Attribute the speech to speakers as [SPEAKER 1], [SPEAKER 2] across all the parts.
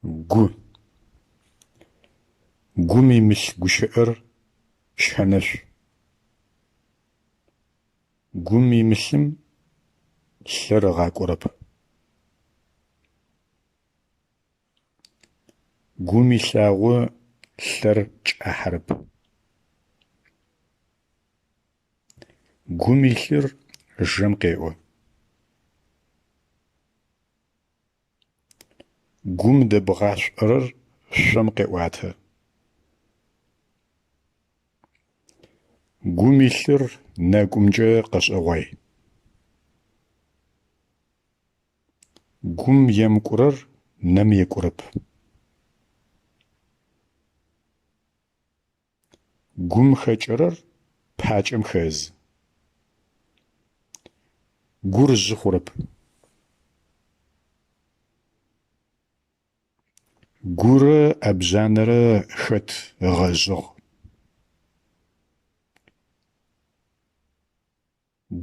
[SPEAKER 1] Гу. Гум имылъ гущыӏэр щэнэшъу. Гум имылъым лъэр ыгъакӏорэп. Гум илъагъо лъэр кӏахьэрэп. Гум илъыр жэм къеӏо. Гум дэбгъашӏорэр шъом къеӏуатэ. Гум илъыр нэкӏумкӏэ къэшӏэгъуай. Гум емыкӏурэр нэм екӏурэп. Гум хэкӏырэр пакӏэм хэзы. Гур жъы хъурэп. Гурэ ӏэбжъанэрэ хэт ыгъэжъыгъ?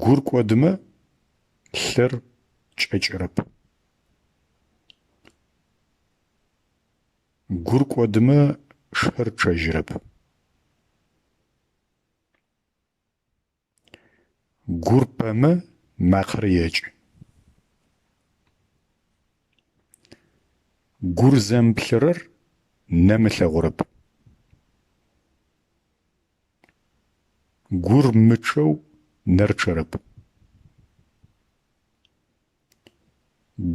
[SPEAKER 1] Гур кӏодымэ, лъыр кӏэкӏырэп. Гур кӏодымэ, шыр чъэжьырэп. Гур пэмэ макъэр екӏы. Гур зэмыплъырэр нэм ылъэгъурэп. Гур мычъэу нэр чъэрэп.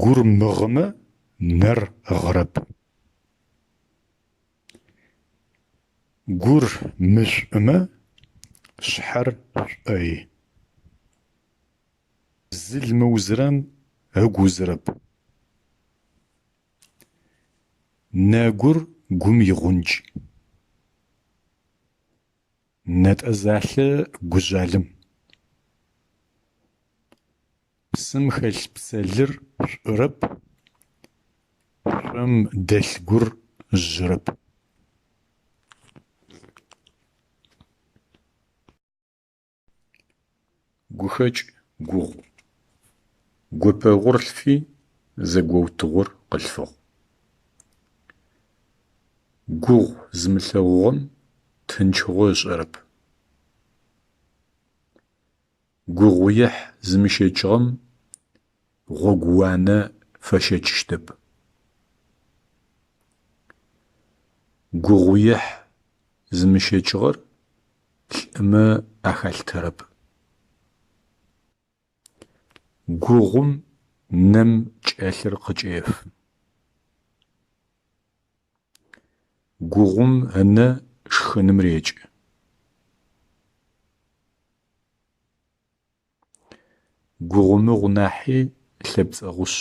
[SPEAKER 1] Гур мыгъымэ нэр гъырэп. Гур мышӏумэ шъхьэр шӏои. Зыл мыузырэм ыгу узырэп. Нэгур гум игъундж. Нэтӏэ залъэ гу жъалым. Псым хэлъ пцелыр шӏурэп, шъом дэлъ гур жъырэп. Гухэкӏ гугъу. Гопэгъур лъфи, зэгоутыгъор къылъфыгъ. Гугъу зымылъэгъугъэм тынчыгъо ышӏэрэп. Гугъуехь зымыщэчыгъэм гъогууанэ фэщэчыщтэп. Гугъуехь зымыщэчыгъэр лӏымэ ахалъытэрэп. Гугъум нэм кӏэлъыр къыкӏефы. Гугъум ынэ шхыным рекӏы. Гугъумыгъу нахьи лъэпцӏэ гъушъ.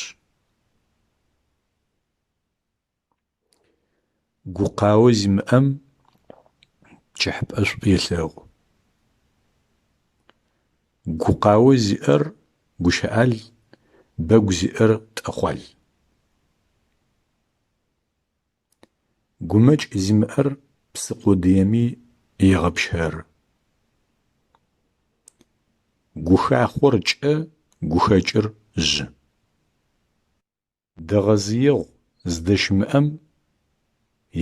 [SPEAKER 1] Гукъао зимыӏэм пкӏыхьапӏэшӏу елъэгъу. Гукъао зиӏэр гущыӏал, бэгу зиӏэр тӏэхъуал. Гумэкӏ зимыӏэр псы къодыеми егъэпщэры. Гухахъор кӏэ, гухэкӏыр жъы. Дэгъэзыегъу зыдэщымыӏэм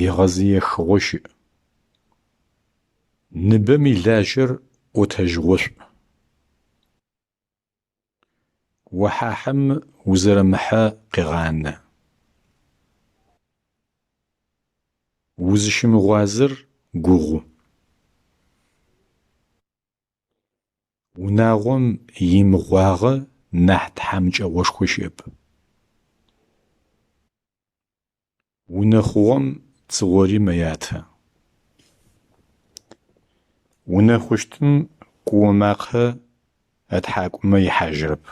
[SPEAKER 1] егъэзыехыгъо щыӏ. Ныбэм илажьэр ӏотэжьыгъошӏу. Охьахьым узэрэмыхьэ къегъанэ. Узыщымыгъуазэр гугъу. Унагъом имыгъуагъэ нахь тхьамыкӏэгъошхо щыӏэп. Унэхъугъэм цыгъори мэятэ. Унэхъущтым куо макъэ ытхьакӏумэ ихьажьырэп.